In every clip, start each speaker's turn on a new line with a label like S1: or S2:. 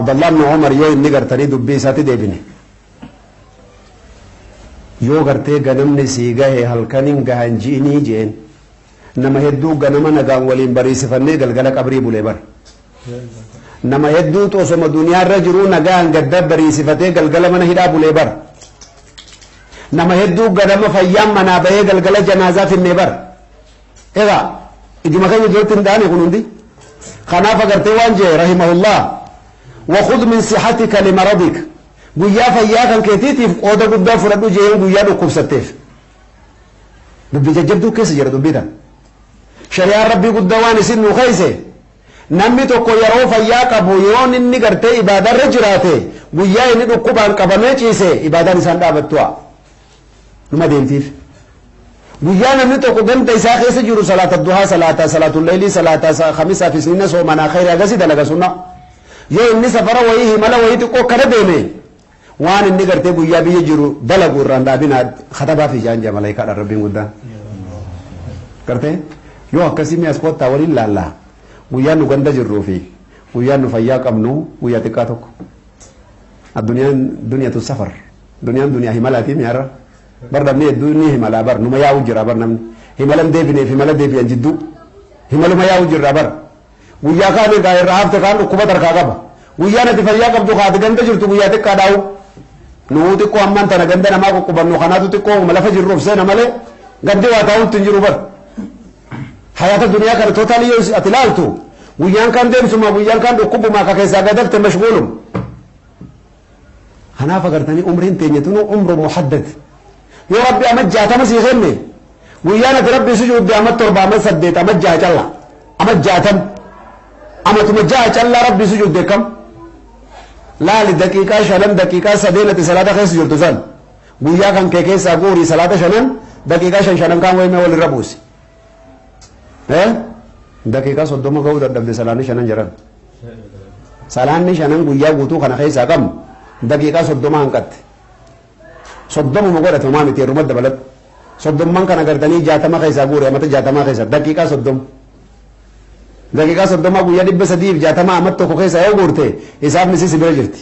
S1: Abdallah ibn Umar yoo inni gartanii dubbii isaatti deebine, yoo gartee ganamni sii gahe halkanin gahan ji'inii jeen. Nama hedduu ganama nagaan waliin bariisifannee galgala qabrii bulee bar. Nama hedduutu osoma duniyaarra jiruu nagaan gadda bariisifatee galgala mana hidhaa bulee bar. Nama hedduu ganama fayyaan manaa bahee galgala janaazaa finnee bar. Egaa ijuma keenya duratti hin taane kun hundi. Kanaaf agartee waan jee rahimahullah, وخذ من صحتك لمرضك, guyyaa fayyaa kan keetiitiif qooda guddaa fudhadhu jeen guyyaa dhukkubsatteef. Dubbii jajjabduu keessa jira dubbii tan. Shari'aan Rabbii guddaa waan isin nu keeyse, namni tokko yeroo fayyaa qabu yoon inni gartee ibaadarra jiraate, guyyaa inni dhukkubaan qabamee ciise ibaadaan isaan dhaabattu'a. Numa deemtiif. Guyyaa namni tokko ganda isaa keessa jiru salaata duhaa, salaata salaatul leylii, salaata khamisaa fi isniina soomanaa, khayri agasii dalaga sunna. Yoo inni safara wayii, himala wayii xiqqoo kana deeme, waan inni gartee guyyaa biyya jiru dalagu irraan dhaabinaa katabaa fi jaan jaa malaayikaadhaan Rabbiin guddaan. Gartee yoo akkasii mi'as kottaa waliin laallaa, guyyaan nu ganda jirruu fi guyyaan nu fayyaa qabnu guyyaa xiqqaa tokko. Addunyaan duniyatu safar. Duniyaan duniyaa himalaatii mi'arra. Bar namni hedduu ni himalaa bar, numa yaa'u jira bar. Namni himala hin deebineef himala deebi'an jidduu himaluma yaa'u jirra bar. Guyyaa kaan egaa irraa hafte, kaan dhukkuba tarkaa qaba. Guyyaan ati fayyaa qabdu kaati ganda jirtu guyyaa xiqqaa dhaa'u. Nuu xiqqoo ammaan tana ganda namaa quqqubannu kanaatu xiqqoo lafa jirru of seena malee gandi waa taa'uutti hin jiru bar. Hayaata duniyaa kana totally yoo ati ilaaltu, guyyaan kaan deemsuma, guyyaan kaan dhukkubumaa ka keessaa gadafte mashguulum. Kanaaf agartanii umriin teenya tunu umru muhaddad. Yoo Rabbi ama 60 sii kenne, guyyaan ati Rabbi sujuudde ama 7, ama 8, ama 6 calla, ama 60, amatuma 6 callaa Rabbi sujuudde kam laali. Daqiiqaa 5, daqiiqaa 3 ati salaata keessa jirtu san guyyaa kan kee keessaa guurii salaata shanan daqiiqaa shan shanan kaan wayimee walirra buusi. Daqiiqaa 30 ga'uu dadhabde salaanni shanan jedhan. Salaanni shanan guyyaa guutuu kana keessaa qabnu daqiiqaa 30 hanqatte. 30ma godhate, homaa miti, yeruma dabaladhu. Soddomman kana gartanii 60 keessaa guure, amata 60 keessa daqiiqaa 30. Daqiiqaa 30 guyyaa 360 amat tokko keessaa yoo guurte, isaafni si bira jirti.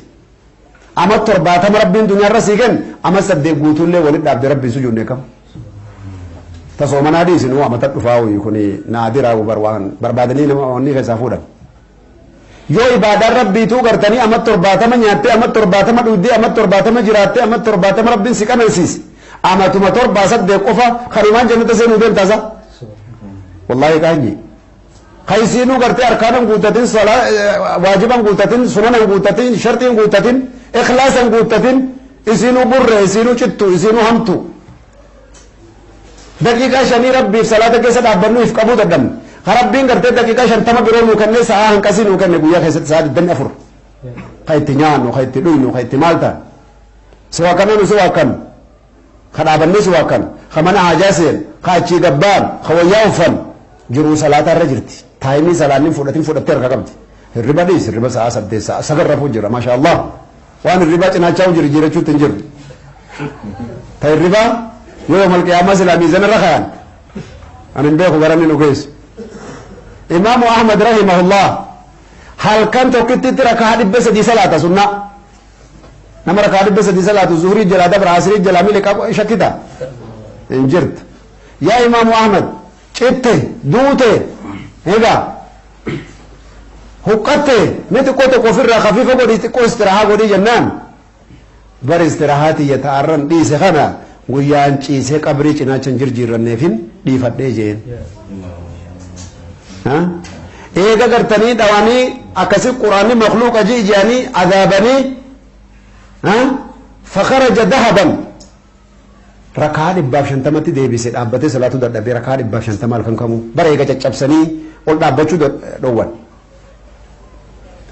S1: Ama 70 Rabbiin duniyaarra sii kenne, ama 8 guutuullee walit dhaabde Rabbiin sujuudne kam. Tasoomanaa dhiisinuu amata dhufaa kuni naadiraa bar, waan barbaadanii nama onni keessaa fuudhan. Yoo ibaadaan Rabbiituu gartanii ama 70 nyaattee, ama 70 dhugdee, ama 70 jiraattee, ama 70 Rabbiin si qanansiise. Amatuma 7 8 qofa kanumaan jannata seenuu deemtaasa. Wallaahi qaanyi. Kaysiinuu gartee arkaanan guuttatin, waajiban guuttatin, sunanan guuttatin, sharxiin guuttatin, ikhlaasan guuttatin, isiinuu burre, isiinuu cittu, isiinuu hamtu. Daqiiqaa 5 Rabbiif salaata keessa dhaabbannu if qabuu dadhabne. Ka Rabbiin gartee daqiiqaa 50 biroo nuu kennee, sa'aa hanqasii nuu kenne, guyyaa keessatti sa'aa 24. Ka itti nyaannu, ka itti dhuynu, ka itti maal ta'an. Si waa kana nu si waa kan. Ka dhaabannee si waa kan. Ka mana haajaa seen, ka achii gabbaan, ka wayyaa uffan. Jiruu salaataa irra jirti. Time salaanni fudhatin fudhattee harka qabdi. Hirriba dhiis, hirriba sa'aa 8, sa'aa 9 rafuu jira, maasha Allah. Waan hirribaa cinaachaa jiru jirachuutti hin jiru. Ta hirribaa yoo yoomal qiyaamaa silaa miizana irra kayan. Ani hin beeku gara inni nu geessu. Imaamu Ahmad rahimahullah halkan tokkittitti rakaa 300 salaata sunnaa. Nama rakaa 300 salaatu zuhurii jalaa dabra, asrii jalaa miliqa shakkita. Hin jirtu. Yaa Imaamu Ahmad, citte, duute, egaa huqqatte, mee xiqqoo tokko ofirraa kafiifa godhii, xiqqoo istirahaa godhii jennaan, bar istirahaa tiyya ta'arran dhiise kana guyyaan ciisee qabrii cinaacha hin jirjiirranneefin dhiifadhee jeen. Eega gartanii dhawanii akkasi Quraanni makluuqa ji'i jedhanii adaabanii, فخرج ذهبا, rakaa 150tti deebise. Dhaabbatee salaatu dadhabee rakaa 150 halkan kamuu bara eega caccabsanii ol dhaabbachuu dhoowwan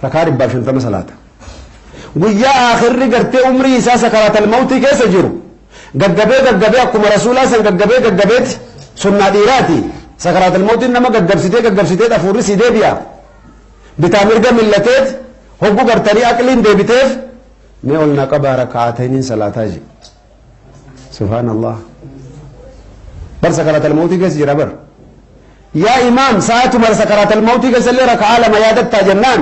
S1: rakaa 150 salaata. Guyyaa aakhirri gartee umrii isaa sakaraatal mawtii keessa jiru gaggabee gaggabee, akkuma Rasuulaa san gaggabee gaggabeeti. Sunnaa dhiiraati. Sakaraatal mawtiin nama gaggabsitee gaggabsitee hafuurri sii deebi'a. Bitaa mirga millateet hoggu gartanii aqliin deebiteef, mee ol na qabaa, raka'atayniin salaataa je. Subhaanallah, bar sakaraatal mawtii keessa jira bar. Yaa imaam, sa'aatuma sakaraatal mawtii keessa illee raka'aa 2 yaadattaa jennaan.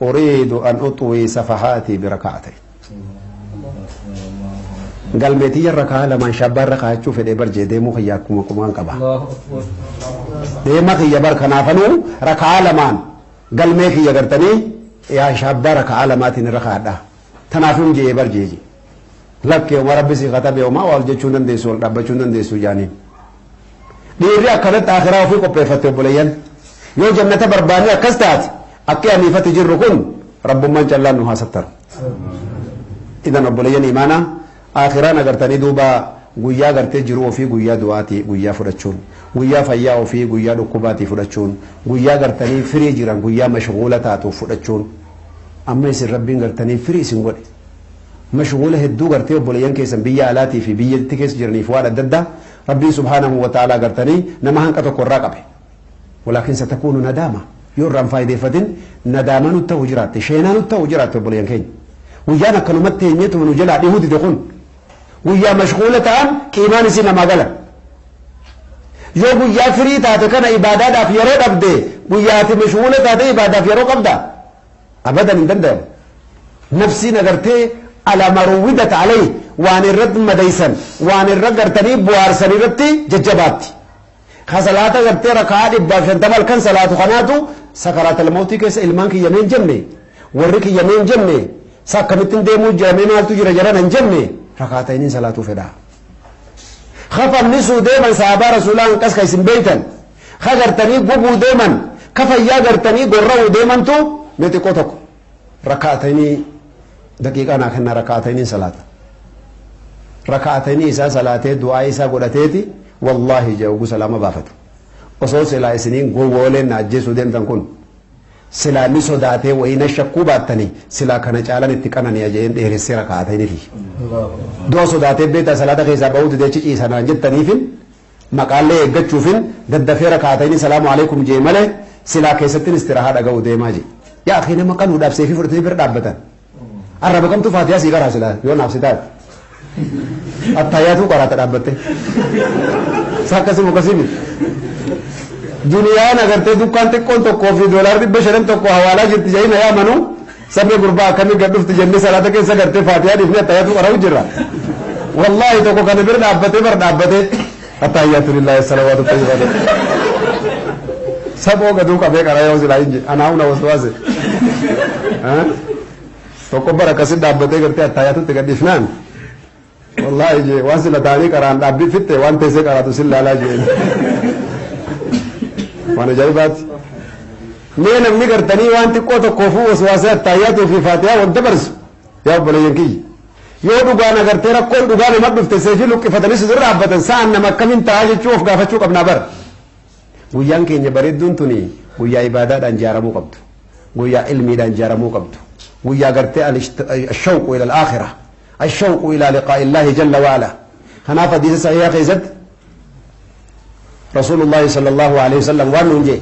S1: Uriidu an uxwii safahaatii biraka'atayn. Galmeetiyya rakaa lamaan shabbaa irra kaa'achuu fedhee bar jee deemuu kiyya akkuma kumaan qaba. Deema kiyya bar kanaafanuu rakaa lamaan galmee kiyya gartanii yaa shabbaa rakaa lamaatiin irra kaa'adha. Tanaafuu jee bar jee. Lakkee uma rabbi si katabe uma wal jechuu dandeessu wal dhaabbachuu dandeessu jaaniin. Dhiirri akkanatti akhiraa ofii qopheeffatte obboleeyyan. Yoo jannata barbaanne akkas taate akki aniifatti jirru kun rabbummaan callaan nu haasattaru. Idan obboleeyyan imaanaa akhiraan agartanii duuba guyyaa gartee jiruu ofii guyyaa du'aatii guyyaa fudhachuun, guyyaa fayyaa ofii guyyaa dhukkubaatii fudhachuun, guyyaa gartanii firii jiran guyyaa mashghuula taatuuf fudhachuun. Amma isin rabbiin gartanii firii isin godhe. Mashghuula hedduu gartee obboleeyyan keessan biyya alaatii fi biyyatti keessa jiraniif waan adda addaa rabbiin subhaanahu wa ta'aalaa gartanii nama hanqa tokko irraa qabe. Walaakin satakuunu nadaama. Yoo irraan faayideeffatin nadaama nutti ta'u jiraatte, sheenaa nutti ta'u jiraatte obboleeyyan keenya. Guyyaan akkanumatti teenyeetuma nu jalaa dhihuu dide kun guyyaa mashghuula ta'an qiimaan isii namaa gala. Yoo guyyaa firii taate kana ibaadaadhaaf yeroo dhabde guyyaa ati mashghuula taate ibaadaaf yeroo qabda. Abadan hin danda'amu. Nafsiin agartee ala maruwidat alayhi waan irratti madaysan waan irra gartanii bu'aarsan irratti jajjabaatti. Ka salaata gartee rakaa 150 halkan salaatu kanaatu sakaraatal mawtii keessa ilmaan kiyya mee hin jenne, warri kiyya mee hin jenne, sa akkamittiin deemuu jira mee maaltu jira jarana hin jenne, rakaatayniin salaatuu fedha. Ka fannisuu deeman sahaabaa rasuulaa hanqas ka isin beeytan, ka gartanii gubuu deeman, ka fayyaa gartanii gorra'uu deemantu mee xiqqoo tokko rakaataynii daqiiqaa naa kennaa rakaatayniin salaata. Rakaataynii isaa salaatee du'aa isaa godhateeti wallaahi jee oguu salaama baafatu. Osoo silaa isiniin gowwooleen na ajjeesuu deemtan kun silaa ni sodaatee wayii na shakkuu baattanii silaa kana caalan itti qanani'a jeen dheeressee rakaataynii fi. Du'a sodaatee beektaa salaata keessaa ba'uu didee achi ciisa naan jettaniifin maqaallee eeggachuufin daddafee rakaatayni salaamu alaikum jee malee silaa keessattin istirahaa dhaga'u deemaa jee. Yaa akii nama qaluudhaaf seefii fudhatanii bira dhaabbatan. Arraba kamtu faatiyaa sii qaraa silaa yoo naaf si taate. Attaayyaatuu qaraata dhaabbatte. Isa akkasii akkasii miti. Duniyaan agartee dukkaan xiqqoon tokkoo fi doolaar 500 tokko hawaalaa jirti jedhanii na yaamanu sabni gurbaa akkamii gad dhufti jennee salaata keessa gartee faatiyaa dhiifnee attaayyaatuu qara'u jirra. Wallaahi tokko kana bira dhaabbatee bara dhaabbatee attaayyaatu lillaahi salawaatu xayyibaatu. Saboo gaduu qabee qara yoo silaa hin jedhe anaa huna waswaase. Tokko bara akkasit dhaabbatee gartee attaayaatutti gad dhiifnaan wallaahi jee waan sila ta'anii qaraan dhaabbii fitte waan teessee qaraatu sin laalaa jeen. Waan ajaa'ibaati. Mee namni gartanii waan xiqqoo tokkoofuu waswaasee attaayyaatuu fi faatiyaa wal dabarsu yaa obboleeyyan kiyya. Yoo dhugaan agartee rakkoon dhugaa nama dhufte seefii luqqifatanii si dura dhaabbatan sa'an nama akkamiin ta'a jechuu of gaafachuu qabnaa bara. Guyyaan keenya bareedduun tuni guyyaa ibaadaadhaan ijaaramuu qabdu. Guyyaa ilmiidhaan ijaaramuu qabdu. Guyyaa gartee ashawqu ila al-aakhira. Ashawqu ila liqaa'i Illaahi jalla wa'ala. Kanaaf hadiisa sahihaa keessatti Rasuulullaahi sallallahu alaihi wasallam waan nuun jee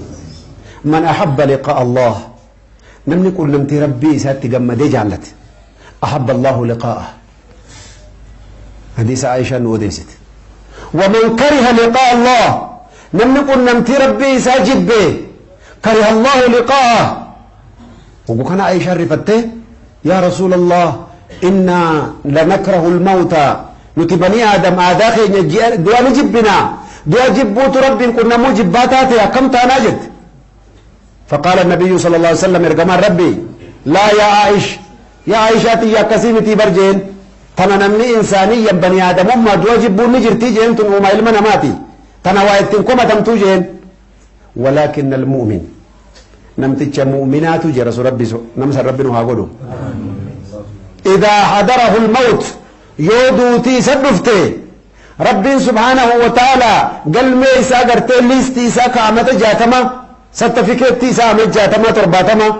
S1: man ahabba liqaa'a Allah namni quunnamtii rabbii isaatti gammadee jaallate ahabba Allahu liqaa'ah. Hadiisa Aishaan nu odeessite. Waman kariha liqaa Allah namni qunnamtii rabbii isaa jibbe kariha Allahu liqaa'ah. Ogu kana Aishaan rifattee yaa Rasuul Allah innaa lanakrahu almawta nuti banii Aadam aadaa keenya du'a ni jibbina du'a jibbuutu rabbiin qunnamuu jibbaa taate akkam taanaa jette. Faqaala nabiyyu sallallahu alaihi wasallam ergamaan rabbii laa yaa Aish Yaa Aishaa tiyya akkasii mitii bar jeen. Tana namni insaaniyyan bani aadamummaa du'a jibbuun ni jirtii jeen tun uumaa ilma namaati. Tana waa ittiin komatamtuu jeen. Walaakinna almu'min namticha mu'minaatu jee rasul rabbi nama san rabbi nu haa godhu. Idaa hadarahu almawt yoo duutii isa dhufte rabbiin subhaanahu wa ta'ala galmee isaa gartee liistii isaa ka amata 60 sartifikeettii isaa amata 60 70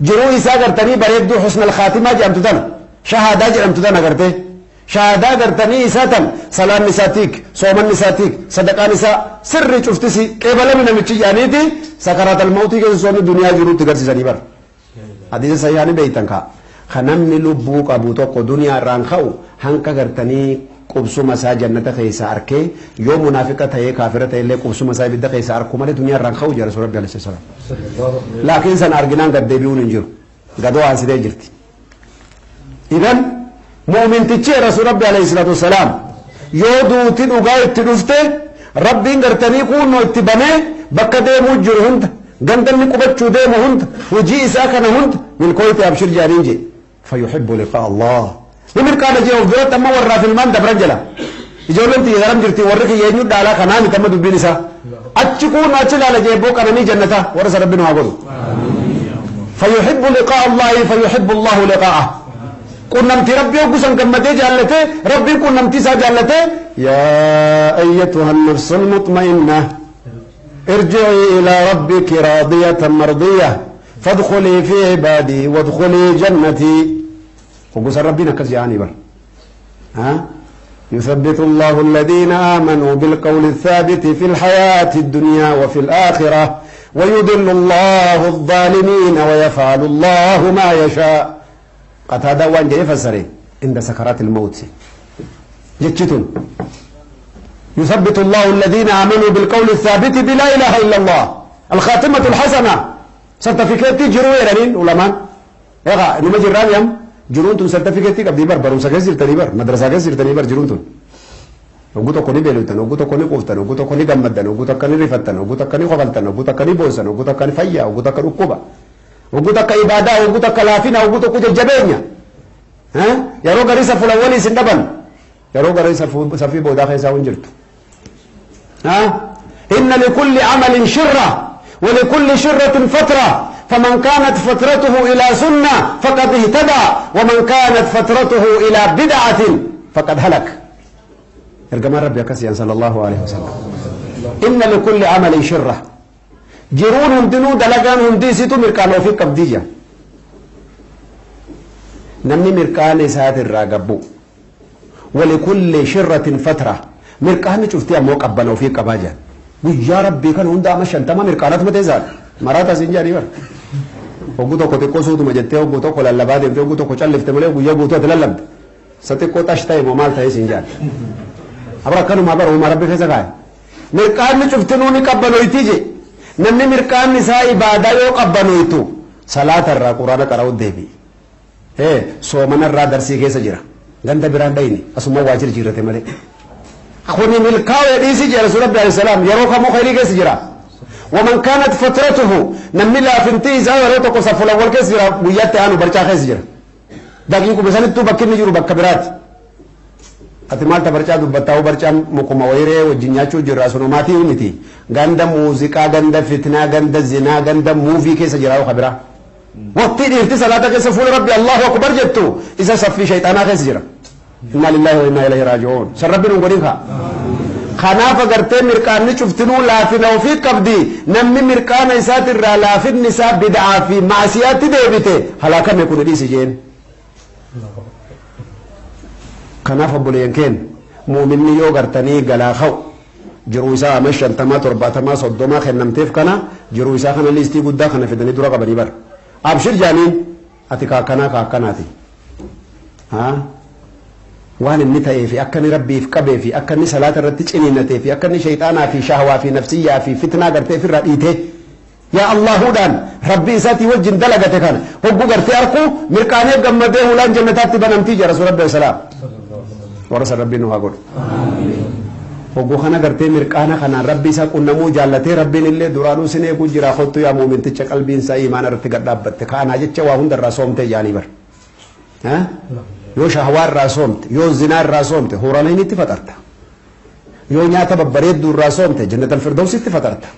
S1: jiruu isaa gartanii bareedduu husnal khaatimaa jedhamtu tana shahaadaa jedhamtu tana gartee shahaadaa gartanii isaa tan salaanni isaa tiik soomanni isaa tiik sadaqaan isaa sirrii cuftisi qeebalami namichi jedhaniiti sakaraatal mawtii keessa soonni duniyaa jiruutti garsiisanii bara hadiisa sahihaa ni beeytan kaa ka namni lubbuu qabu tokko duniyaa irraan ka'u hanqa gartanii qubsuma isaa jannata keessaa arkee yoo munaafiqa ta'ee kaafira ta'e illee qubsuma isaa ibidda keessaa arku malee duniyaa irraan ka'u jedha rasuul rabbi alayhi salaam. Laakiin sana arginaan gad deebi'uun hin jiru. Gadoo aansitee jirti. Idan mu'mintichi rasuul Rabbi alayhi salaatu wassalaam yoo duuti dhugaa itti dhufte, Rabbiin gartanii kuunnoo itti banee, bakka deemuu jiru hunda, gandanni qubachuu deemu hunda, hojii isaa kana hunda milkooyte, abshir jedhaniin jee. Fayuhibbu liqaa Allah, ni mirqaana jee of duratti. Amma warraaf ilmaan dabran jala, ijoolleen tiyya garam jirti, warri kiyya eenyu dhaalaa, kanaa miti. Amma dubbiin isaa achi kuunnoo achi ilaala jee. Boo qananii jannataa warra isa Rabbi nu haa godhu. Fayuhibbu liqaa Allahi, fayuhibbu Allahu liqaa'ah. Qunnamtii Rabbii hoggusan gammadee jaallatee, Rabbiin qunnamtii isaa jaallatee, "Yaa ayyatuha nafsul mutma'inna, irji'ii ilaa rabbiki raadiyatan mardiyya, fadkhulii fi cibaadii wadkhulii jannatii." Hoggusan Rabbiin akkas jedhanii bar. يثبت الله الذين آمنوا بالقول الثابت في الحياة الدنيا وفي الآخرة، ويضل الله الظالمين، ويفعل الله ما يشاء. قتادة waan jedhe fassare: عند سكرات الموت جتشتون يثبت الله الذين آمنوا بالقول الثابت بلا إله إلا الله، الخاتمة الحسنة. Certificate jiruu jedhaniin ulamaan. Egaa numa jirraan yam jiruun tun certificate qabdii bar. Barumsa keessa jirtanii bar, madrasaa keessa jirtanii bar. Jiruun tun oggu tokko ni beeloftan, oggu tokko ni quuftan, oggu tokko ni gammaddan, oggu tokko ni rifattan, oggu tokko ni kofaltan, oggu tokko ni boonsan, oggu tokko ni fayyaa, oggu tokko dhukkuba, oggu tokko ibaadaa, oggu tokko laafina, oggu tokko jajjabeenya. Yeroo garii safulan walii isin dhaban, yeroo garii safii boodaa keessaa hin jirtu. إن لكل عمل شرة ولكل شرة فترة، فمن كانت فترته إلى سنة فقد اهتدى، ومن كانت فترته إلى بدعة فقد هلك. Ergamaan Rabbi akkasii صلى الله عليه وسلم. إن لكل عمل شرة, jiruun hundinuu, dalagaan hundi isitu mirqaan ofii qabdiyya. Namni mirqaan isaatirraa gabbu. ولكل شرة فترة, mirqaanni cuftii ammoo qabbana ofii qabaa jira. Guyyaa Rabbii kan hunda ama 50 mirqaanatu mateessaa maraata siin jedhanii bara. Hogguu tokko xiqqoo suutuma jettee, hogguu tokko lallabaa deemtee, hogguu tokko callifte malee, guyyaa guutuu ati lallabde. Isa xiqqoo xash ta'e moo maal ta'e siin jedhan. Abra akkanumaa bara uumaa Rabbi keessa kaa'e. Mirqaanni cuftinuu ni qabbanoyti je. Namni mirqaanni isaa ibaadaa yoo qabbanoytu, salaata irraa Quraana qara'uu deebi'i. Soomana irraa darsii keessa jira. Ganda biraan dhayini asuma waa jirjiirrate malee. Kuni milkaa'ee dhiisii jira. Rasuul Rabbi alayhi salaam yeroo kamuu khayrii keessa jira. ومن كانت فترته, namni laafintii isaa yeroo tokko safulan wal keessa jira, guyyaatti aanu barcaa keessa jira. Daqiiquma sanittuu bakki inni jiru bakka biraati. Ati maal ta barcaa dubbattaa? Barcaan mukuma wayiree wajjin nyaachuu jirra, sunumaatii miti. Ganda muuziqaa, ganda fitnaa, ganda zinaa, ganda muuvii keessa jira yoo biraa. Waqtii dhiirti salaata keessa fuula Rabbi الله أكبر jettu, isa saffii shayxaanaa keessa jira. إنا لله وإنا إليه راجعون. San Rabbi nun godhin kaa. Kanaaf agartee mirqaanni cuftinuu laafina ofii qabdi. Namni mirqaana isaatirraa laafinni isaa bid'aa fi maasiyaatti deebite, halaakame kun dhiisi jeen. Kanaaf obboleeyyan keenya, muuminni yoo gartanii galaa ka'u, jiruu isaa ama 50, 70, 30 kennamteef kana, jiruu isaa kana liistii guddaa kana fidanii dura qabanii bara. Abshir jaaniin, ati kaakkanaa kaakkanaati. Waan inni ta'ee fi akka inni Rabbiif qabee fi akka inni salaata irratti ciniinnatee fi akka inni shayxaanaa fi shahwaa fi nafsiyyaa fi fitnaa gartee ofirraa dhiitee yaa Allahuudhaan Rabbii isaatii wajjin dalagate kana hogguu gartee arkuu mirqaanee gammadee, hulaan jannataatti banamtii jira. Rasuul Rabbi salaam warra san Rabbiin nu haa godhu. Hogguu kana gartee mirqaana kanaan Rabbi isaa qunnamuu jaallatee, Rabbiin illee duraanuu sin eeguu jira, kottu yaa muuminticha qalbiin isaa imaana irratti gad dhaabbatte, kaanaa jecha waa hundarraa soomtee jaanii bar. Yoo shahwaa irraa soomte, yoo zinaa irraa soomte, huuraleenitti faxarta. Yoo nyaata babbareedduu irraa soomte, jannatal firdawsitti faxarta.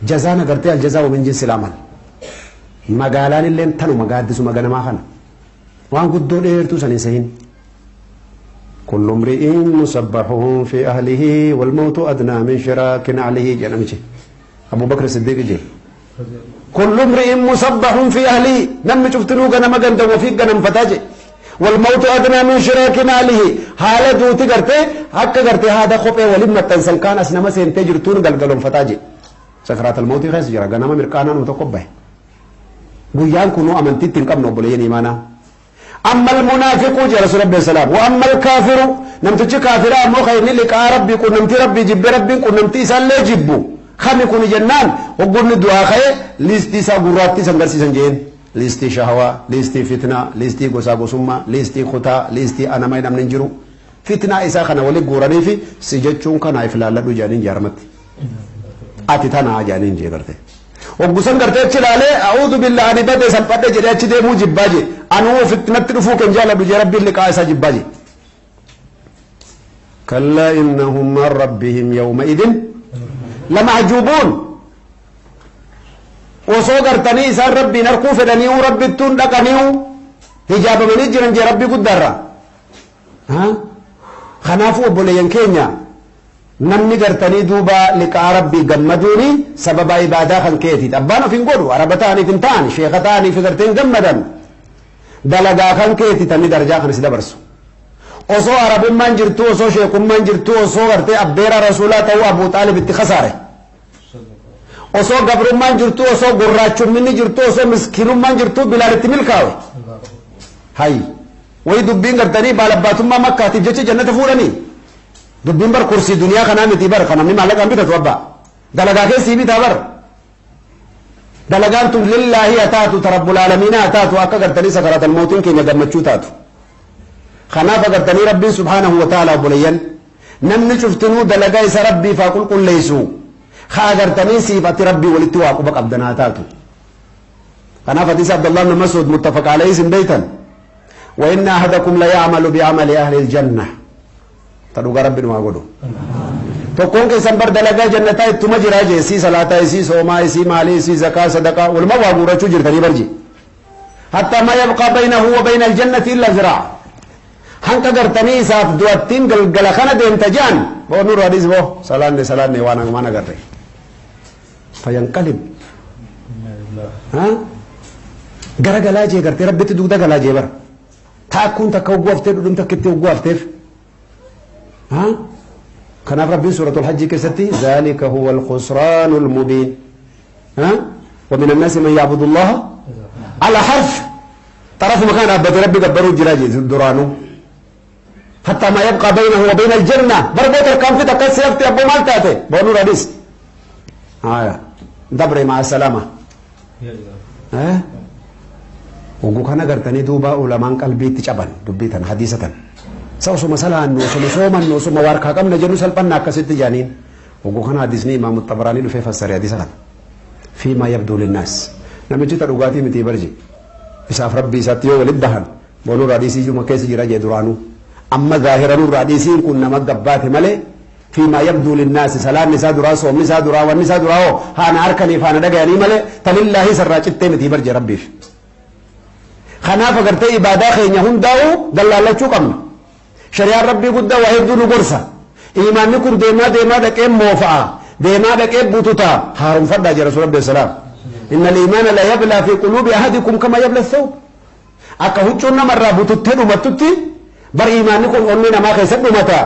S1: Jazaan agartee الجزاء من جنس العمل. Magaalaan illeen tanuma gaaddisuma ganamaa kana. Waan guddoo dheertuu san hin sehin. كل امرئ مصبح في أهله، والموت أدنى من شراك نعله jedhamichi. Abu Bakr Siddiq je. كل امرئ مصبح في أهله, namni cuftinuu ganama ganda ofii ganamfataa je. والموت أدنى من شراك نعله, haala duuti gartee akka gartee haada kophee waliin maxxansan kaan as nama seentee jirtuun galgaloonfataa je. سكرات الموت keessa jira, ganama mirqaanaa nu tokko bahe. Guyyaan kunuu amantiitti hin qabnu, obboleeyyan imaanaa. أما المنافق jee rasuul Rabbi salaam, وأما الكافر, namtichi kaafiraa ammoo kan inni liqaa Rabbii, qunnamtii Rabbii jibbe, Rabbiin qunnamtii isaallee jibbu kami kuni jennaan, hoggunni du'aa ka'e liistii isaa gurraattii san garsiisan jeen. Liistii shahawaa, liistii fitnaa, liistii gosaa gosummaa, liistii kutaa, liistii anama namni hin jiru. Fitnaa isaa kana wali guuranii fi si jechuun kanaa if laalladhu jedhaniin jaarmatti. Ati tanaa jedhaniin jee garte. Hoggusan gartee achi ilaalee a'uudhu billaa ani bade salphadhe jedhee achi deemuu jibbaa jee. Anuu ofitti dhufuu kan jaaladhu jee rabbiin liqaa isaa jibbaa jee. كلا إنهم عن ربهم يومئذ لمحجوبون. Osoo gartanii isaan rabbiin arkuu fedhanii'uu rabbittuun dhaqanii'uu hijaabamanii jiran jee rabbii guddaarra. Kanaafuu obboleeyyan keenya, namni gartanii duuba liqaa rabbii gammaduuni sababa ibaadaa kan keetiiti. Abbaan of hin godhu, araba ta'aniif hin ta'an, sheeka ta'aniif gartee hin gammadan. Dalagaa kan keeti tanni darajaa kan si dabarsu. Osoo arabummaan jirtu, osoo sheekummaan jirtu, osoo gartee abbeera rasuulaa ta'uu Abu Xaalib itti kasaare. Osoo gabrummaan jirtu, osoo gurraachumminni jirtu, osoo miskiinummaan jirtu Bilaal itti milkaawe. Hay wayi, dubbiin gartanii baalabbaatummaa Makkaatiif jecha jannata fuudhanii. Dubbiin bar kursii duniyaa kanaa miti bar, kan namni maallaqaan bitatu abbaa. Dalagaa keessii bitaa bar. Dalagaan tun lillaahi haa taatu, ta rabbul aalamiinaa haa taatu, akka gartanii sakaraatal mootiin keenya gammachuu taatu. Kanaaf agartanii rabbiin subhaanahu wa ta'ala, obboleeyyan, namni cuftinuu dalagaa isa rabbiif haa qulqulleessu. Haa agartanii siif ati rabbii walitti waa quba qabdan haa taatu. Kanaaf hadiisa Abdullah ibn Mas'ud muttafaq alayhi isin beeytan. وإن أحدكم ليعمل بعمل أهل الجنة. Ta dhugaa rabbi numaa godhu. Tokkoon keessan bar dalagaa jannataa ittuma jiraa jee, isii salaataa, isii soomaa, isii maalii, isii zakaa, sadaqaa, waluma waa guurachuu jirtanii barji. حتى ما يبقى بينه وبين الجنة إلا ذراع. Hanqa gartanii isaaf du'attiin galgala kana deemta je'an boo nurra hadis boo salaanne salaanne waan waan agarre. فينقلب. Gara galaa jee gartee rabbitti dugda galaa jee bara. Taakkuun takka hogguu haftee dhudhum takkitti hogguu hafteef. Kanaaf rabbiin suuratul hajjii keessatti ذلك هو الخسران المبين. ومن الناس من يعبد الله على حرف. طرف مكان أبدا ربي قبروا جراجي duraanuu. حتى ما يبقى بينه وبين الجنة بربوت كان في تقص يفتي أبو مال تاتي بونور حديث آية دبري مع السلامة. ها Oguu kana gartanii duuba ulamaan qalbiitti caban dubbii tan hadiisa tan. Sa osuma salaannu, osuma soomannu, osuma waarkaa qabna jennu salphanna akkasitti jaaniin. Oguu kana hadisni imaamu Xabaraanii dhufee fassare hadiisa kana. فيما يبدو للناس. Namichi ta dhugaatii miti barji. Isaaf rabbii isaatti yoo walitti bahan boonuu raadhiisii juma keessa jira jee duraanuu. Amma zaahiranuu raadhiisiin kun nama gabbaate malee فيما يبدو للناس salaanni isaa duraa, soomni isaa duraa, wanni isaa duraa hoo haana harkaniif haana dhagayanii malee talillaahi sarraa cittee miti barje rabbiif. Kanaaf agartee ibaadaa keenya hundaa'uu dallaallachuu qabna. Shari'aan rabbii guddaa waa hedduu nu gorsa. Imaanni kun deemaa deemaa dhaqee moofa'a. Deemaa dhaqee bututaa. Haaromfadhaa jira rasuul rabbi salaam. إن الإيمان ليبلى في قلوب أحدكم كما يبلى الثوب. Akka huccuun namarraa bututtee dhumattutti bar imaanni kun onnee namaa keessatti dhumata.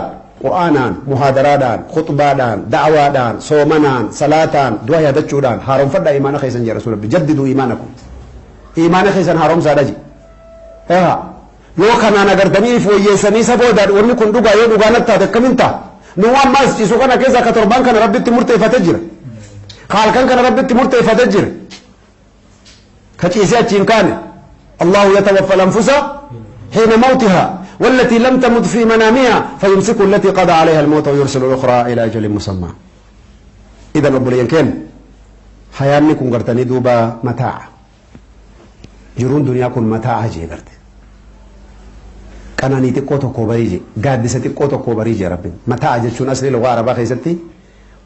S1: Qur'aanaan, muhaadaraadhaan, khutbaadhaan, da'awaadhaan, soomanaan, salaataan, du'a yaadachuudhaan haaromfadhaa imaana keessan jira rasuul rabbi. جددوا إيمانكم. Imaana keessan haaromsaadha ji. Eha. Yoo kanaan agartanii fooyyeessanii isa boodaan wanni kun dhugaa yoo dhugaa natti taate akkamiin ta'a? Nu ammaas ciisu kana keessa akka torbaan kana rabbitti murteeffatee jira. Ka halkan kana rabbitti murteeffatee jira. Ka ciisee achiin kaane. الله يتوفى الأنفس حين موتها والتي لم تمت في منامها فيمسك التي قضى عليها الموت ويرسل الأخرى إلى أجل مسمى. إذا obboleeyyan keenya, hayaanni kun gartanii duuba متاع. Jiruun duniyaa kun متاع jee garte. Qananii xiqqoo tokko barii jee, gaaddisa xiqqoo tokko barii jee rabbiin. متاع jechuun asli lugaa arabaa keessatti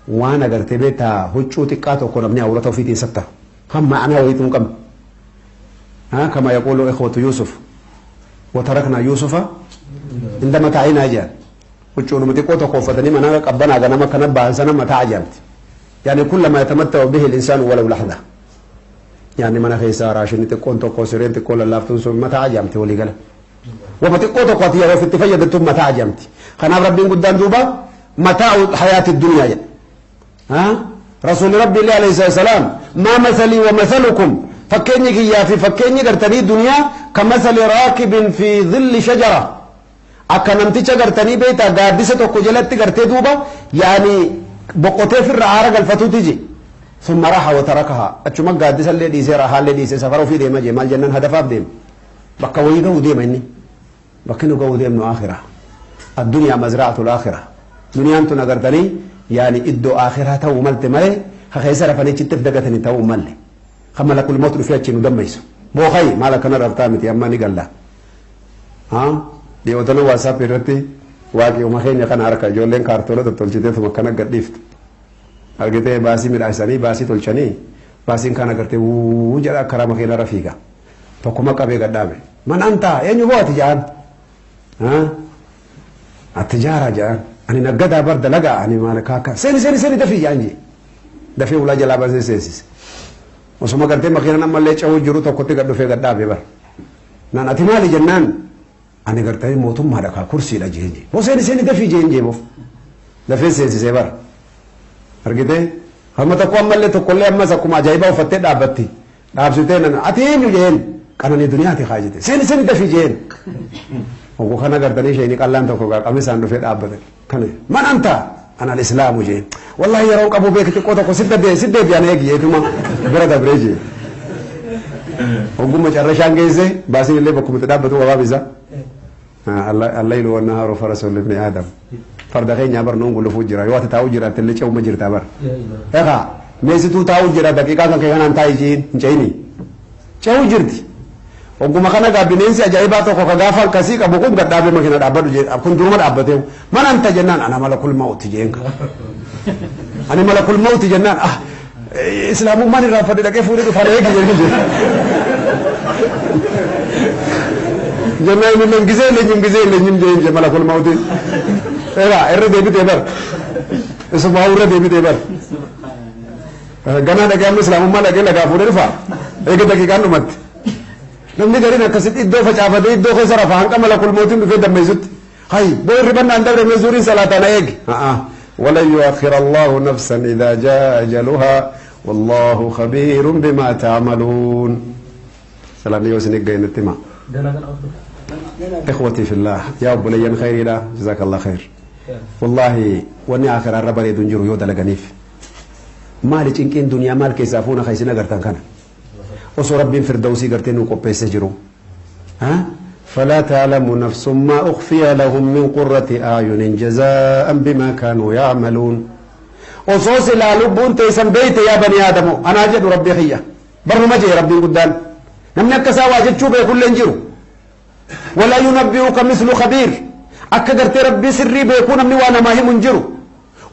S1: waan agartee beektaa huccuu xiqqaa tokko namni awrata ofiitiin sattaru. Kan ma'anaa wayituu hin qabne. كما يقول إخوة يوسف وتركنا يوسف عند متاعنا جان. Huccuudhuma xiqqoo tokko uffatanii mana qabbanaa ganama kana ba'an sana متاع jedhamti. يعني كلما يتمتع به الإنسان ولو لحظة. يعني mana keessaa raashinni xiqqoon tokko, sireen xiqqoo lallaaftuun sun متاع jedhamti walii gala. Wama xiqqoo tokko ati yeroo ofitti fayyadamtu متاع jedhamti. Kanaaf rabbiin guddaan duuba متاع الحياة الدنيا jedha. Rasuulli rabbi illee عليه السلام ما مثلي ومثلكم, fakkeenyi kiyyaa fi fakkeenyi gartanii duniyaa كمثل راكب في ظل شجرة, akka namticha gartanii beektaa gaaddisa tokko jalatti gartee duuba yaani boqotee firra aara galfatuuti je. Summa raha wa tarakaha achuma gaaddisallee dhiisee rahaallee dhiisee safara ofii deema jee maal jennaan hadafaaf deema. Bakka wayii ga'uu deema inni. Bakki nu ga'uu deemnu aakhira. Addunyaa mazra'atul aakhira. Duniyaan tun agartanii yaani iddoo aakhiraa ta'uu malte malee ka keessa rafanii achitti of dagatanii ta'uu hin malle. Ka malakul mawt dhufee achii nu dammaysu. Bookayi maal akkana raftaa miti amma ni galla. Dhiyoo tana WhatsApp irratti waaqiyuma keenya kana harka ijoolleen kaartoona tottolchiteetuma akkana gadhiifte. Argitee baasii midhaasanii baasii tolchanii baasiin kaan agartee wuu jedha karaa makiinarra fiiga. Tokkuma qabee gadhaabe. Man anta eenyu boo ati ja'an. Ati jaaraa ja'an. Ani naggadaa bar dalagaa ani maal kaaka seeni seeni seeni dafii ja'an jee. Dafee ulaa jalaa baasee seensise. Osuma gartee makiinaan ammallee cehuu jiru tokkotti gad dhufee gad dhaabe bar. Naan ati maali jennaan ani gartee mootummaadha kaa kursiidha jeen jee. Boo seeni seeni dafii jeen jee boo. Dafee seensisee bar. Argitee? Hamma tokko ammallee tokkollee ammas akkuma ajaa'ibaa uffattee dhaabbatti. Dhaabsitee nan ati eenyu jeen qananii duniyaati kaa jette. Seeni seeni dafii jeen. Oguu kana gartanii isheen qallaan tokko gaa qamisaan dhufee dhaabbate. Kana man anta ana al-islaamu jeen. Wallahi yeroo qabu beeki xiqqoo tokko sidda dee sidda deebi'an eegi jeetuma bira dabree jee. Ogumma carrashaan geesse baasiin illee bakkuma itti dhaabbatu qabaaf isa. Allaylu wannahaaru farasun libni aadam. Farda keenyaa bar nuun gulufuu jira yoo ati taa'u jiraatte illee ce'uma jirta bar. Egaa meesituu taa'u jira daqiiqaa kan kee kanaan taa'i jiin hin ce'ini. Ce'uu jirti. Ogguma kana gaa bineensi ajaa'ibaa tokko ka gaafa akkasii qabu kun gad dhaabee makina dhaabbadhu jee kun duruma dhaabbatee man anta jennaan ana malakul mawti jeen ka. Ani malakul mawti jennaan ah islaamummaan irraanfadhe dhaqee fuudhee dhufaan eegi jeen jee. Jennaan inni illee gizee illee gizee illee jeen jee malakul mawti. Egaa irra deebitee bar. Isuma irra deebitee bar. Ganaa dhaqee amma islaamummaa dhaqee lagaa fuudhee dhufa. Eega daqiiqaan dhumatti. Namni gariin akkasitti iddoo facaafatee iddoo keessa rafa hanqa malakul mootiin dhufee dammeessutti. Hay boo hirribannaan dabre mee zuuriin salaataa na eegi. Walan yu'akhkhira Allahu nafsan idhaa jaa ajaluhaa wallaahu khabiirun bimaa ta'maluun. Salaanni yoo isin eeggaye natti himaa. Ikhwatii fillah yaa obboleeyyan khayriidha jazaakallah khayr. Wallaahi wanni akhiraa irra bareedu hin jiru yoo dalaganiif. Maali cinqiin duniyaa maal keessaa fuuna kan isin agartan kana. Osoo Rabbiin firdawsii gartee nuu qopheessee jiru. فلا تعلم نفس ما أخفي لهم من قرة أعين جزاء بما كانوا يعملون. Osoo silaa lubbuun teessan beeyte yaa banii aadamu anaa jedhu rabbi kiyya. Barnuma jee rabbiin guddaan. Namni akka isaa waa jechuu beekullee hin jiru. ولا ينبئك مثل خبير. Akka gartee rabbii sirrii beekuu namni waa namaa himu hin jiru.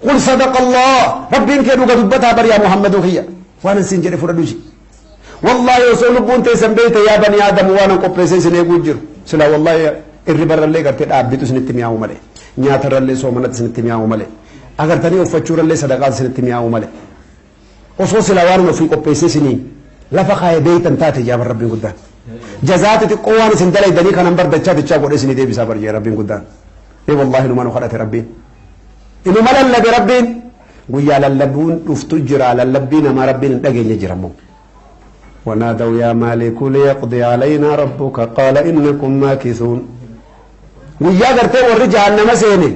S1: قل صدق الله rabbiin kee dhuga dubbataa bar yaa Muhammaduu kiyya. Waan isin jedhe fudhadhu ji. Wallaahi osoo lubbuun teessan beeyte yaa banii aadamu waan an qopheessee isin eeguu jiru. Silaa wallaahi irribarrallee gartee dhaabbitu isinitti mi'aawu malee. Nyaatarrallee soomanatti isinitti mi'aawu malee. Agartanii uffachuurrallee sadaqaan isinitti mi'aawu malee. Osoo silaa waan ofii qopheessee isinii lafa kaayee beeytan taate jaaban rabbiin guddaan. Jazaati xiqqoo waan isin dalaydanii kanan bar dachaa dachaa godhee isinii deebisaa bar jee rabbiin guddaan. Ee wallaahi numa nu kadhate rabbiin. Inuma lallabe rabbiin. Guyyaa lallabuun dhuftu jira lallabbii namaa rabbiin hin dhageenye jira immoo. ونادوا يا مالك ليقضي علينا ربك قال إنكم ماكثون. Guyyaa gartee warri jahannama seene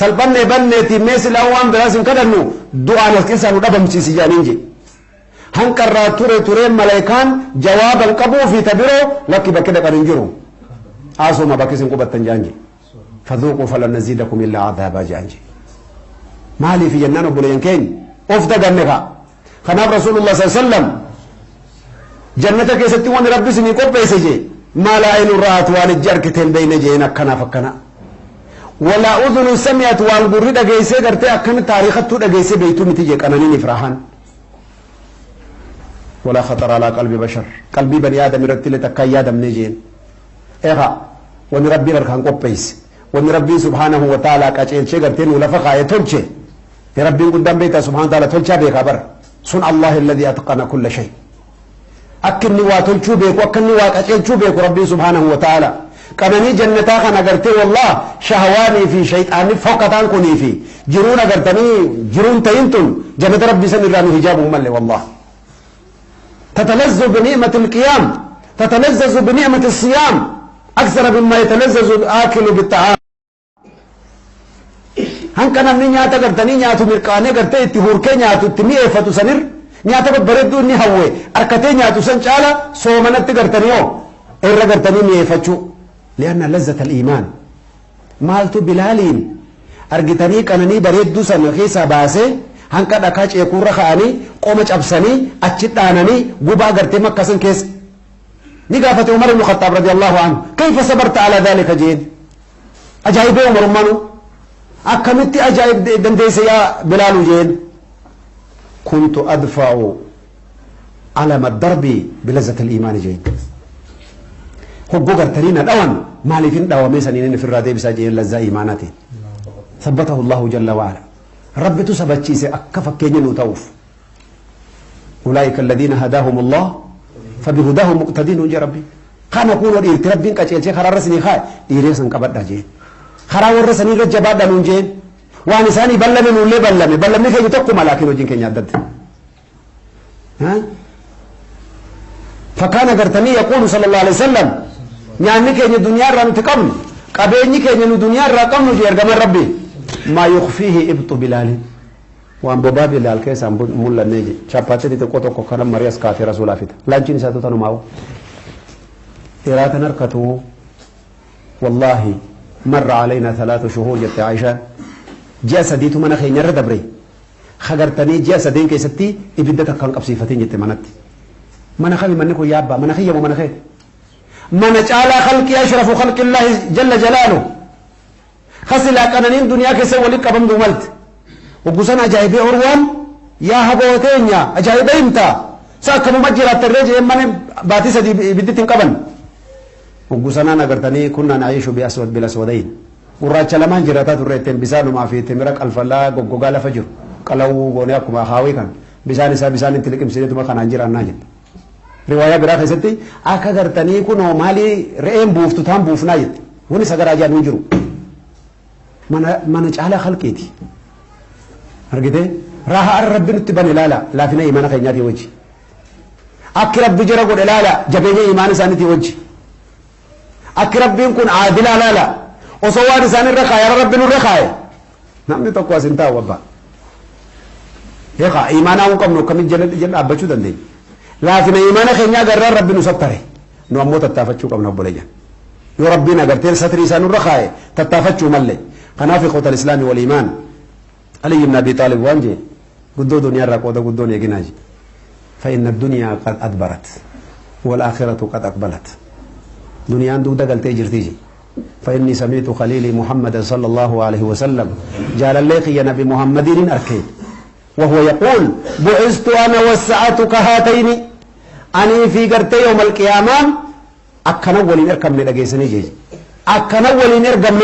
S1: salphannee banneeti mee silaa waan biraas hin kadhannu du'aan as keessaa nu dhabamsiisi jedhaniin jedhe. Hanqarraa ture turee malaayikaan jawaaban qabuu fi tabiroo lakki bakki dhaqan hin jiru. Asuma bakki isin qubattan jedhan jedhe. فذوقوا فلن نزيدكم إلا عذابا jedhan jedhe. Maaliif jennaan obboleeyyan keenya of daganne kaa. Kanaaf Rasuulullah صلى الله عليه وسلم jannata keessatti wanni rabbi isinii qopheesse jee ما لا عين رأت waan ijji argite hin beekne jeen akkanaaf akkana. ولا أذن سمعت waan gurri dhageessee gartee akkana taariikhattuu dhageessee beektuu miti jee qananiin ifraahaan. ولا خطر على قلب بشر qalbii bani aadam irratti illee takkaa hin yaadamne jeen. Egaa wanni rabbiin harkaan qopheesse wanni rabbiin سبحانه وتعالى qaceelchee gartee nuu lafa kaayee tolche rabbiin guddaan beektaa سبحانه وتعالى tolchaa beekaa bara sun الله الذي أتقن كل شيء. Akka inni waa tolchuu beeku akka inni waa qaceelchuu beeku rabbiin سبحانه وتعالى. Qananii jannataa kan agartee wallah shahawaanii fi shayxaanni fokkataan kunii fi jiruun agartanii jiruun ta'in tun jannata rabbii san irraa nu hijaabuu malle wallah. تتلذذ بنعمة القيام تتلذذ بنعمة الصيام أكثر مما يتلذذ الآكل بالطعام. Hanqa namni nyaata gartanii nyaatu mirqaanee gartee itti hurkee nyaatu itti mi'eeffatu sanir Nyaata babbareedduu inni hawwe harkatee nyaatu san caala soomanatti gartanii hoo irra gartanii mi'eeffachuu. Li'anna lazzata al-iimaan. Maaltu Bilaaliin argitanii qananii bareedduu sana keessaa baasee hanqa dhakaa ceekuurra ka'anii qoma cabsanii achi dhaananii gubaa gartee Makka san keessa. Ni gaafate Umar ibn Khattaab radiyallahu anhu, kayfa sabarta ala dhalika jeen. Ajaa'ibee Umarummaanu akkamitti ajaa'ib dandeesse yaa Bilaalu jeen. Kuntu adfa'u alama darbi bilazzati al-iimaani jeen. Hogguu gartanii na dhawan maaliif hin dhawamee saniin inni ofirraa deebisaa jeen lazzaa iimaanaatiin. Sabbatahu Allahu jalla wa'ala. Rabbitu sabachiise akka fakkeenya nuu ta'uuf. Ulaa'ika alladhiina hadaahum Allah fabihudaahum muqtadiin nuun jee Rabbiin. Kana kunoo dhiirti Rabbiin qaceelchee karaarra isinii kaa'e dhiiree san qabadhaa jeen. Karaa warra sanii irra jabaadhaa nuun jeen. Waan isaanii ballame nuullee ballame. Ballamni keenya tokkuma laakiin hojiin keenya adda adda. Fakkaana gartanii yaquulu sallallahu alaihi wasallam nyaanni keenya duniyaa irraa nuti qabnu qabeenyi keenya nu duniyaa irraa qabnu jee ergamaan Rabbii maa yukfiihi ibxu bilaalin. Waan bobaa Bilaal keessaa hin mul'annee je. Chaappaatii xixiqqoo tokko kana marii as kaatee Rasuulaa fida. Laanchiin isaatu tanumaa'u. Dhiraa tan harkatu wallaahi marra alaynaa thalaatu shuhuur jette Aayishaan. Ji'a sadiitu mana keenya irra dabre. Hagartanii ji'a sadeen keessatti ibidda takka hin qabsiifatin jette manatti. Mana kami manni kun yaabbaa? Mana kiyya moo mana keeti? Mana caalaa khalqii ashrafu khalqillaahi jalla jalaalu. Ka silaa qananiin duniyaa keessa wali qabamtuu malte. Hoggu san ajaa'ibee Urwaan, yaa haboo teenya ajaa'iba himta? Sa akkamuma jiraatta ree je'een mana baatii sadii ibiddi itti hin qaban. Hoggu sanaan agartanii kunnaa na'iishu bi aswad bil aswadayn. Gurraacha lamaan jiraataa turre jetteen bisaanumaa fi timira qalfalaa goggogaa lafa jiru qalawuu goonee akkuma akaawii kan bisaan isaa bisaan itti liqimsineetuma kanaan jiraannaa jette. Riwaayaa biraa keessatti akka gartanii kunoo maalii re'een buuftu taan buufnaa jette. Wani sagaraa jedhan hin jiru. Mana mana caalaa halqiiti. Argitee? Raaha arra rabbi nutti bane laala laafina imaana keenyaatii wajji. Akki rabbi jara godhe laala jabeenya imaana isaaniitii wajji. Akki rabbiin kun aadilaa laala osoo waan isaan irra kaaye arra rabbi nurra kaaye. Namni tokko as hin taa'u abbaa. Eegaa imaanaa hin qabnu akkamitti jala jala dhaabbachuu dandeenya? Laafina imaana keenyaa agarraan rabbi nu sattare. Nu ammoo tattaafachuu qabna obboleeyyan. Yoo rabbiin agartee satrii isaa nurra kaaye tattaafachuu malle. Kanaaf ikhwata al-islaami wal imaan. Ali ibn Abi Taalib waan jee guddoo duniyaa irraa qooda guddoon eeginaa jee. Fa inna duniyaa qad adbarat wal aakhiratu qad aqbalat. Duniyaan dugda galtee jirti jee. فإني سمعت خليلي محمدا صلى الله عليه وسلم جال ليقي نبي محمد أركي وهو يقول بعثت أنا والساعة كهاتين أني في قرتي يوم القيامة أكنا ولين أركم لأجيسني جيج أكنا ولين أركم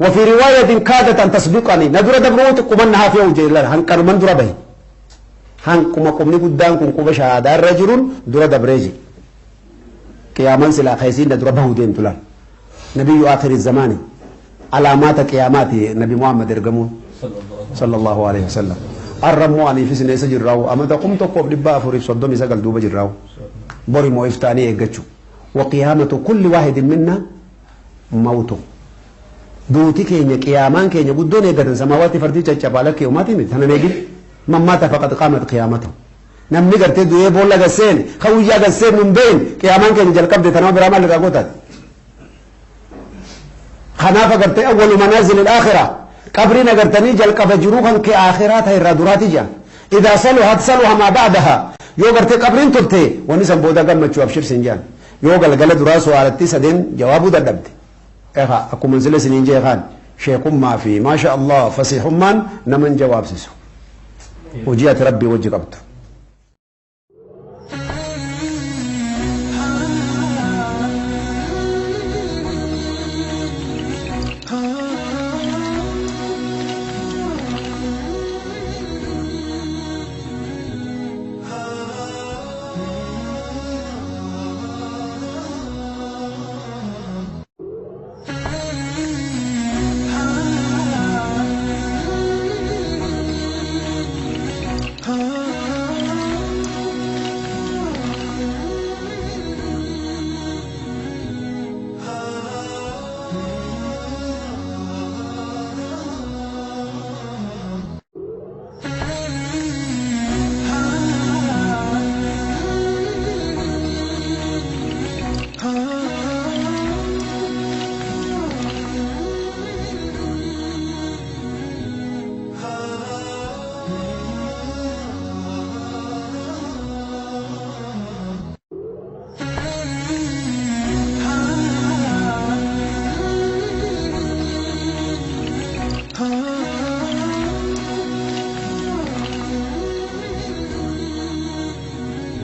S1: وفي رواية كادت أن تسبقني ندر دبروت قمنها في وجه الله هنكر من دربه هنكما قمني قدام كن قبش هذا الرجل در دبريجي Qiyaamaan silaa ka isiin na dura bahuu deemtu laal. Nabiyyu aakhiri zamaani. Alaamaata qiyaamaati Nabi Muhammad ergamuun. Sallallahu alaihi wasallam. Arra immoo anii fi isin eessa jirraawu? Amata 1439 duuba jirraawu. Bori moo iftaanii eeggachuu. Wa qiyaamatu kulli waahidin minna mawtu. Duuti keenya qiyaamaan keenya guddoon eeggatan samaawaatti fardii caccabaa lakkee umaatii miti tanan eegin. Man maata faqad qaamat qiyaamatahu. Namni gartee du'ee boolla gad seene, ka guyyaa gad seennu hin beekne, qiyaamaan keenya jalqabde tanama biraa maal irraa gootaati? Kanaaf agartee awwalu manaazil aakhira qabriin agartanii jalqaba jiruu kan kee aakhiraa ta'e irraa duraati jedhan. Idaa saluhat saluha maa ba'daha yoo gartee qabriin tolte wanni san booda gammachuu abshir siin jedhan. Yoo galgala duraa su'aalattii sadeen jawaabuu dadhabde. Egaa akkuma sila isiniin jee kaan sheekummaa fi maasha Allah fasiihummaan nama hin jawaabsisu. Hojii ati rabbii wajji qabdu.